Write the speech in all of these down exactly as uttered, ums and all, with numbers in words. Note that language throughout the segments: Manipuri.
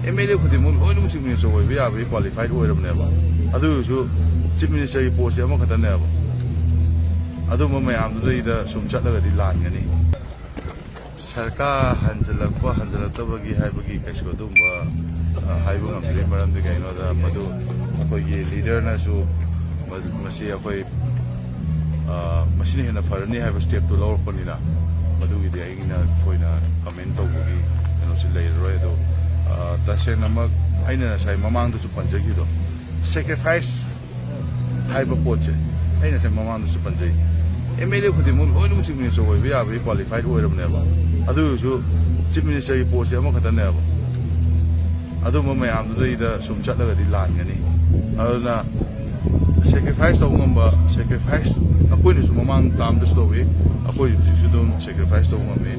ꯑꯦꯝ ꯑꯦꯜ ꯑꯦ ꯈꯨꯗꯤꯡꯃꯛ ꯂꯣꯏꯅꯃꯛ ꯆꯤꯐ ꯃꯤꯅꯤꯁꯇꯔ ꯑꯣꯏꯕ ꯌꯥꯕꯒꯤ ꯀ꯭ꯋꯥꯂꯤꯐꯥꯏꯠ ꯑꯣꯏꯔꯕꯅꯦꯕ꯫ ꯑꯗꯨ ꯑꯣꯏꯔꯁꯨ ꯆꯤꯐ ꯃꯤꯅꯤꯁꯇꯔꯒꯤ ꯄꯣꯁꯁꯦ ꯑꯃꯈꯛꯇꯅꯦꯕ꯫ ꯑꯗꯨꯝꯕ ꯃꯌꯥꯝꯗꯨꯗꯩꯗ ꯁꯨꯝ ꯆꯠꯂꯒꯗꯤ ꯂꯥꯟꯒꯅꯤ꯫ ꯁꯔꯀꯥꯔ ꯍꯟꯖꯤꯜꯂꯛꯄ ꯍꯟꯖꯤꯜꯂꯛꯇꯕꯒꯤ ꯍꯥꯏꯕꯒꯤ ꯀꯩꯁꯨ ꯑꯗꯨꯝꯕ, ꯑ, ꯍꯥꯏꯕ ꯉꯝꯗ꯭ꯔꯤ꯫ ꯃꯔꯝꯗꯤ ꯀꯩꯅꯣꯗ ꯃꯗꯨ ꯑꯩꯈꯣꯏꯒꯤ ꯂꯤꯗꯔꯅꯁꯨ ꯃ-, ꯃꯁꯤ ꯑꯩꯈꯣꯏ, ꯑ, ꯃꯁꯤꯅ ꯍꯦꯟꯅ ꯐꯔꯅꯤ ꯍꯥꯏꯕ ꯁ꯭ꯇꯦꯞꯇꯨ ꯂꯧꯔꯛꯄꯅꯤꯅ ꯃꯗꯨꯒꯤꯗꯤ ꯑꯩꯅ ꯊꯣꯏꯅ ꯀꯃꯦꯟ ꯇꯧꯕꯒꯤ ꯀꯩꯅꯣꯁꯤ ꯂꯩꯔꯔꯣꯏ꯫ ꯑꯗꯣ, ꯑ, ꯇꯁꯦꯡꯅꯃꯛ ꯑꯩꯅ ꯉꯁꯥꯏ ꯃꯃꯥꯡꯗꯁꯨ ꯄꯟꯖꯈꯤꯕꯗꯣ, ꯁꯦꯀ꯭ꯔꯤꯐꯥꯏꯁ ꯍꯥꯏꯕ ꯄꯣꯠꯁꯦ ꯑꯩꯅ ꯉꯁꯥꯏ ꯃꯃꯥꯡꯗꯁꯨ ꯄꯟꯖꯩ꯫ ꯑꯦꯝ ꯑꯦꯜ ꯑꯦ ꯈꯨꯗꯤꯡꯃꯛ ꯂꯣꯏꯅꯃꯛ ꯆꯤꯐ ꯃꯤꯅꯤꯁꯇꯔ ꯑꯣꯏꯕ ꯌꯥꯕꯒꯤ ꯀ꯭ꯋꯥꯂꯤꯐꯥꯏꯠ ꯑꯣꯏꯔꯕꯅꯦꯕ꯫ ꯑꯗꯨ ꯑꯣꯏꯔꯁꯨ ꯆꯤꯐ ꯃꯤꯅꯤꯁꯇꯔꯒꯤ ꯄꯣꯁꯁꯦ ꯑꯃꯈꯛꯇꯅꯦꯕ꯫ ꯑꯗꯨꯝꯕ ꯃꯌꯥꯝꯗꯨꯗꯩꯗ ꯁꯨꯝ ꯆꯠꯂꯒꯗꯤ ꯂꯥꯟꯒꯅꯤ꯫ ꯑꯗꯨꯅ ꯁꯦꯀ꯭ꯔꯤꯐꯥꯏꯁ ꯇꯧꯕ ꯉꯝꯕ, ꯁꯦꯀ꯭ꯔꯤꯐꯥꯏꯁ ꯑꯩꯈꯣꯏꯅꯁꯨ ꯃꯃꯥꯡ ꯇꯥꯝꯗꯁꯨ ꯇꯧꯏ, ꯑꯩꯈꯣꯏ ꯍꯧꯖꯤꯛꯁꯨ ꯑꯗꯨꯝ ꯁꯦꯀ꯭ꯔꯤꯐꯥꯏꯁ ꯇꯧꯕ ꯉꯝꯃꯤ꯫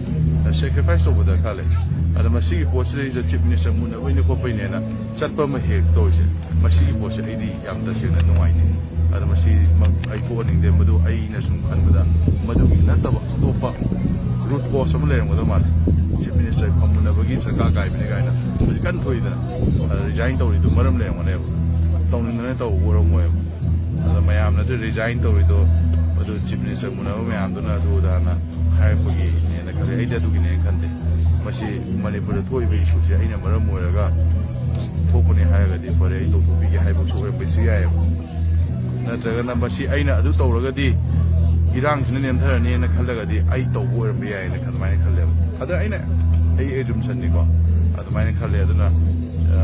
ꯁꯦꯀ꯭ꯔꯤꯐꯥꯏꯁ ꯇꯧꯕ ꯗꯔꯀꯥꯔ ꯂꯩ꯫ ꯑꯗ ꯃꯁꯤꯒꯤ ꯄꯣꯠꯁꯤꯗꯩꯁꯤꯗ ꯆꯤꯐ ꯃꯤꯅꯤꯁꯇꯔ ꯃꯨꯟꯅꯕꯩꯅꯤ ꯈꯣꯠꯄꯩꯅꯦꯅ ꯆꯠꯄ ꯑꯃ ꯍꯦꯛ ꯇꯧꯔꯤꯁꯦ, ꯃꯁꯤꯒꯤ ꯄꯣꯠꯁꯦ ꯑꯩꯗꯤ ꯌꯥꯝ ꯇꯁꯦꯡꯅ ꯅꯨꯡꯉꯥꯏꯇꯦ꯫ ꯑꯗ ꯃꯁꯤꯃꯛ ꯑꯩ ꯇꯣꯛꯍꯟꯅꯤꯡꯗꯦ꯫ ꯃꯗꯨ ꯑꯩꯅ ꯁꯨꯝ ꯈꯟꯕꯗ ꯃꯗꯨꯒꯤ ꯅꯠꯇꯕ ꯑꯇꯣꯞꯄ ꯔꯨꯠ ꯀꯣꯁ ꯑꯃ ꯂꯩꯔꯝꯒꯗꯕ ꯃꯥꯜꯂꯦ꯫ ꯆꯤꯐ ꯃꯤꯅꯤꯁꯇꯔ ꯐꯝꯃꯨꯟꯅꯕꯒꯤ ꯁꯔꯀꯥꯔ ꯀꯥꯏꯕꯅꯤ ꯀꯥꯏꯅ ꯍꯧꯖꯤꯛ ꯀꯟꯅ ꯊꯣꯛꯏꯗꯅ, ꯑꯗ ꯔꯤꯖꯥꯏꯟ ꯇꯧꯔꯤꯗꯨ ꯃꯔꯝ ꯂꯩꯔꯝꯒꯅꯦꯕ꯫ ꯇꯧꯅꯤꯡꯗꯅ ꯇꯧꯕ ꯑꯣꯏꯔꯝꯃꯣꯏꯕ꯫ ꯑꯗ ꯃꯌꯥꯝꯅ ꯑꯗꯨ ꯔꯤꯖꯥꯏꯟ ꯇꯧꯔꯤꯗꯣ, ꯑꯗꯨ ꯆꯤꯐ ꯃꯤꯅꯤꯁꯇꯔ ꯃꯨꯟꯅꯕ ꯃꯌꯥꯝꯗꯨꯅ ꯑꯗꯨ ꯑꯗꯥꯅ ꯍꯥꯏꯔꯛꯄꯒꯤꯅꯦꯅ ꯈꯜꯂꯦ꯫ ꯑꯩꯗꯤ ꯑꯗꯨꯒꯤꯅꯦꯅ ꯈꯟꯗꯦ꯫ ꯃꯁꯤ ꯃꯅꯤꯄꯨꯔꯗ ꯊꯣꯛꯏꯕ ꯏꯁꯨꯁꯦ ꯑꯩꯅ ꯃꯔꯝ ꯑꯣꯏꯔꯒ ꯊꯣꯛꯄꯅꯦ ꯍꯥꯏꯔꯒꯗꯤ ꯐꯔꯦ, ꯑꯩ ꯇꯧꯊꯣꯛꯄꯤꯒꯦ ꯍꯥꯏꯕꯁꯨ ꯑꯣꯏꯔꯛꯄꯁꯨ ꯌꯥꯏꯑꯕ꯫ ꯅꯠꯇ꯭ꯔꯒꯅ ꯃꯁꯤ ꯑꯩꯅ ꯑꯗꯨ ꯇꯧꯔꯒꯗꯤ ꯏꯔꯥꯡꯁꯤꯅ ꯅꯦꯝꯊꯔꯅꯤꯅ ꯈꯜꯂꯒꯗꯤ ꯑꯩ ꯇꯧꯕ ꯑꯣꯏꯔꯝꯕ ꯌꯥꯏꯅ ꯑꯗꯨꯃꯥꯏꯅ ꯈꯜꯂꯦꯕ꯫ ꯑꯗ ꯑꯩꯅ, ꯑꯩ ꯑꯦꯖꯨꯝꯁꯟꯅꯤꯀꯣ, ꯑꯗꯨꯃꯥꯏꯅ ꯈꯜꯂꯦ꯫ ꯑꯗꯨꯅ, ꯑ,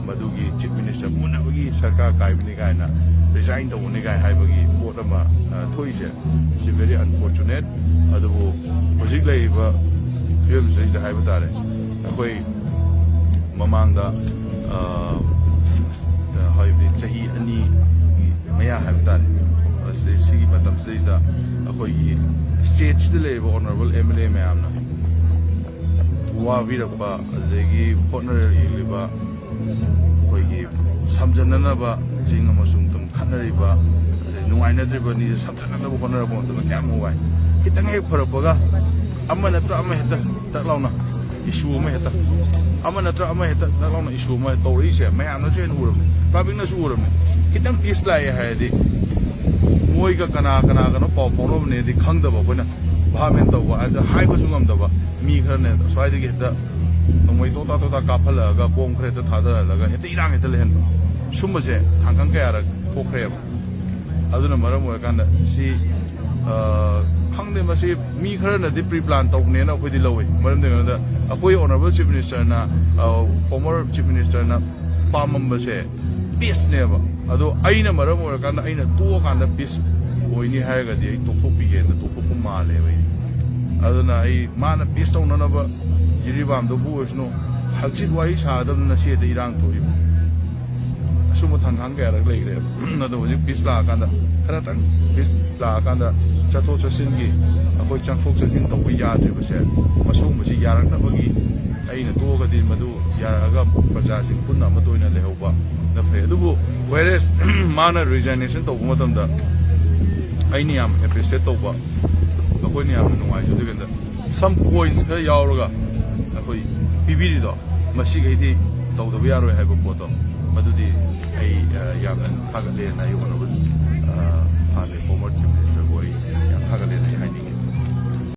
ꯃꯗꯨꯒꯤ ꯆꯤꯐ ꯃꯤꯅꯤꯁꯇꯔ ꯃꯨꯟꯅꯕꯒꯤ ꯁꯔꯀꯥꯔ ꯀꯥꯏꯕꯅꯤ ꯀꯥꯏꯅ, ꯔꯤꯖꯥꯏꯟ ꯇꯧꯕꯅꯤ ꯀꯥꯏꯅ ꯍꯥꯏꯕꯒꯤ ꯄꯣꯠ ꯑꯃ, ꯑ, ꯊꯣꯛꯏꯁꯦ, ꯁꯤ very unfortunate꯫ ꯑꯗꯨꯕꯨ ꯍꯧꯖꯤꯛ ꯂꯩꯔꯤꯕ ꯐꯤꯕꯝꯁꯤꯗꯩꯗ ꯍꯥꯏꯕ ꯇꯥꯔꯦ, ꯑꯩꯈꯣꯏ ꯃꯃꯥꯡꯗ, ꯑ, ꯍꯥꯏꯕꯗꯤ ꯆꯍꯤ ꯑꯅꯤꯒꯤ ꯃꯌꯥ ꯍꯥꯏꯕ ꯇꯥꯔꯦ, ꯑꯁꯤ, ꯁꯤꯒꯤ ꯃꯇꯝꯁꯤꯗꯩꯗ ꯑꯩꯈꯣꯏꯒꯤ ꯁ꯭ꯇꯦꯠꯁꯤꯗ ꯂꯩꯔꯤꯕ ꯑꯣꯅꯔꯦꯕꯜ ꯑꯦꯝ ꯑꯦꯜ ꯑꯦ ꯃꯌꯥꯝꯅ ꯋꯥꯕꯤꯔꯛꯄ, ꯑꯗꯨꯗꯒꯤ ꯍꯣꯠꯅꯔꯛꯂꯤꯕ, ꯑꯩꯈꯣꯏꯒꯤ ꯁꯝꯖꯟꯅꯅꯕ ꯆꯤꯡ ꯑꯃꯁꯨꯡ ꯇꯝ ꯈꯠꯅꯔꯤꯕ, ꯑꯗꯩ ꯅꯨꯡꯉꯥꯏꯅꯗ꯭ꯔꯤꯕ ꯑꯅꯤꯁꯦ ꯁꯝꯖꯟꯅꯅꯕ ꯍꯣꯠꯅꯔꯛꯄ ꯃꯇꯝꯗ ꯀꯌꯥꯝ ꯋꯥꯏ꯫ ꯈꯤꯇꯪ ꯍꯦꯛ ꯐꯔꯛꯄꯒ ꯑꯃ ꯅꯠꯇ꯭ꯔ ꯑꯃ ꯍꯦꯛꯇ ꯇꯛ ꯂꯥꯎꯅ ꯏꯁꯨ ꯑꯃ ꯍꯦꯛꯇ ꯑꯃ ꯅꯠꯇ꯭ꯔ ꯑꯃ ꯍꯦꯛꯇ ꯗꯛ ꯂꯥꯎꯅ issue ꯑꯃ ꯇꯧꯔꯛꯏꯁꯦ ꯃꯌꯥꯝꯅꯁꯨ ꯍꯦꯟꯅ ꯎꯔꯕꯅꯤ, publicꯅꯁꯨ ꯎꯔꯕꯅꯤ꯫ ꯈꯤꯇꯪ peace ꯂꯥꯛꯑꯦ ꯍꯥꯏꯔꯗꯤ ꯃꯣꯏꯒ ꯀꯅꯥ ꯀꯅꯥꯒꯅꯣ ꯄꯥꯎ ꯐꯥꯎꯅꯕꯅꯦꯗꯤ ꯈꯪꯗꯕ ꯑꯩꯈꯣꯏꯅ, ꯚꯥꯞ ꯃꯦꯟ ꯇꯧꯕ ꯍꯥꯏꯗ ꯍꯥꯏꯕꯁꯨ ꯉꯝꯗꯕ꯫ ꯃꯤ ꯈꯔꯅ ꯁ꯭ꯋꯥꯏꯗꯒꯤ ꯍꯦꯛꯇ ꯅꯣꯡꯃꯩ ꯇꯣꯇꯥ ꯇꯣꯇꯥ ꯀꯥꯞꯍꯜꯂꯛꯑꯒ bomb ꯈꯔ ꯍꯦꯛꯇ ꯊꯥꯗꯍꯜꯂꯒ ꯍꯦꯛꯇ ꯏꯔꯥꯡ ꯍꯦꯛꯇ ꯂꯩꯍꯟꯕ꯫ ꯁꯨꯝꯕꯁꯦ ꯊꯥꯡꯈꯪ ꯀꯌꯥꯔꯛ ꯊꯣꯛꯈ꯭ꯔꯦꯕ꯫ ꯑꯗꯨꯅ ꯃꯔꯝ ꯑꯣꯏꯔꯀꯥꯟꯗ ꯁꯤ, ꯑ, ꯈꯪꯗꯦ, ꯃꯁꯤ ꯃꯤ ꯈꯔꯅꯗꯤ pre plan ꯇꯧꯕꯅꯦꯅ ꯑꯩꯈꯣꯏꯗꯤ ꯂꯧꯋꯤ꯫ ꯃꯔꯝꯗꯤ ꯀꯩꯅꯣꯗ ꯑꯩꯈꯣꯏ honourable chief ministerꯅ, ꯑ, former chief ministerꯅ ꯄꯥꯝꯃꯝꯕꯁꯦ peaceꯅꯦꯕ꯫ ꯑꯗꯣ ꯑꯩꯅ ꯃꯔꯝ ꯑꯣꯏꯔꯀꯥꯟꯗ, ꯑꯩꯅ ꯇꯣꯛꯑꯀꯥꯟꯗ peace ꯑꯣꯏꯅꯤ ꯍꯥꯏꯔꯒꯗꯤ ꯑꯩ ꯇꯣꯛꯊꯣꯛꯄꯤꯒꯦꯅ ꯇꯣꯛꯊꯣꯛꯄ ꯃꯥꯜꯂꯦꯕ ꯑꯩ꯫ ꯑꯗꯨꯅ ꯑꯩ ꯃꯥꯅ peace ꯇꯧꯅꯅꯕ ꯖꯤꯔꯤꯕꯥꯝꯗꯕꯨ ꯑꯣꯏꯁꯅꯨ, ꯍꯧꯖꯤꯛ ꯋꯥꯔꯤ ꯁꯥꯒꯗꯕꯅ ꯁꯤꯗ ꯏꯔꯥꯡ ꯊꯣꯛꯏꯕ꯫ ꯑꯁꯨꯝꯕ ꯊꯥꯡꯈꯥꯡ ꯀꯌꯥꯔꯛ ꯂꯩꯈ꯭ꯔꯦꯕ꯫ ꯑꯗꯣ ꯍꯧꯖꯤꯛ peace ꯂꯥꯛꯑꯀꯥꯟꯗ, ꯈꯔꯇꯪ peace ꯂꯥꯛꯑꯀꯥꯟꯗ ꯆꯠꯊꯣꯛ ꯆꯠꯁꯤꯟꯒꯤ, ꯑꯩꯈꯣꯏ ꯆꯪꯊꯣꯛ ꯆꯪꯁꯤꯟ ꯇꯧꯕ ꯌꯥꯗ꯭ꯔꯤꯕꯁꯦ, ꯃꯁꯤꯒꯨꯝꯕꯁꯤ ꯌꯥꯔꯛꯅꯕꯒꯤ ꯑꯩꯅ ꯇꯣꯛꯑꯒꯗꯤ ꯃꯗꯨ ꯌꯥꯔꯛꯑꯒ ꯄ꯭ꯔꯖꯥꯁꯤꯡ ꯄꯨꯟꯅ ꯑꯃꯠꯇ ꯑꯣꯏꯅ ꯂꯩꯍꯧꯕꯅ ꯐꯩ꯫ ꯑꯗꯨꯕꯨ whereas ꯃꯥꯅ resignation ꯇꯧꯕ ꯃꯇꯝꯗ ꯑꯩꯅ ꯌꯥꯝ appreciate ꯇꯧꯕ, ꯑꯩꯈꯣꯏꯅ ꯌꯥꯝꯅ ꯅꯨꯡꯉꯥꯏꯖꯗꯣꯏ ꯀꯩꯅꯣꯗ some points ꯈꯔ ꯌꯥꯎꯔꯒ ꯑꯩꯈꯣꯏ ꯄꯤꯕꯤꯔꯤꯗꯣ, ꯃꯁꯤꯈꯩꯗꯤ ꯇꯧꯗꯕ ꯌꯥꯔꯣꯏ ꯍꯥꯏꯕ ꯄꯣꯠꯇꯣ, ꯃꯗꯨꯗꯤ ꯑꯩ, ꯑ, ꯌꯥꯝꯅ ꯊꯥꯒꯠꯂꯦꯅ ꯑꯩ honourable, ꯑ, ꯍꯥꯟꯅ former chief ministerꯕꯨ ꯑꯩ ꯌꯥꯝ ꯊꯥꯒꯠꯂꯦꯅ